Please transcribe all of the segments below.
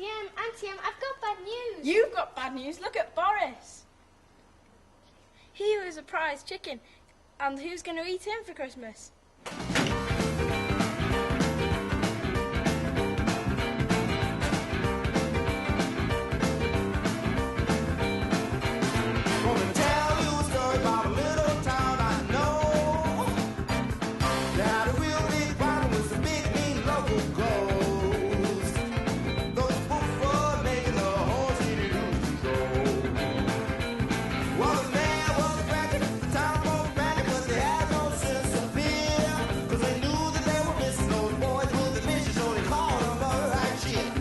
Auntie Em, Auntie Em, I've got bad news. You've got bad news. Look at Boris. He was a prize chicken, and who's going to eat him for Christmas? Gonna tell you a story about a little town I know. They had a real big problem with some big mean local ghosts. Those spooks were making the whole city lose control. Well, the mayor was frantic, the town folk panicked, but they had no sense of fear. 'Cause they knew that they were missing those boys with the mission, so they called them a right cheer.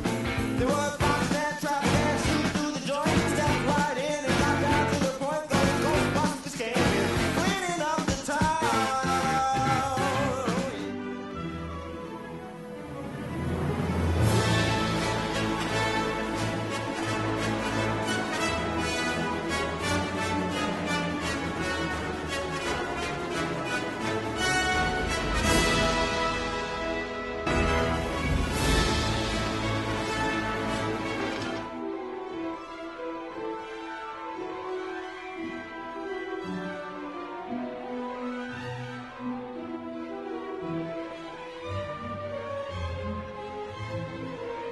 They were boxing and trapping and shooting through the joint, stepped right in and got down to the point. Those Ghostbusters came in, cleaning up the town.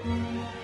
Thank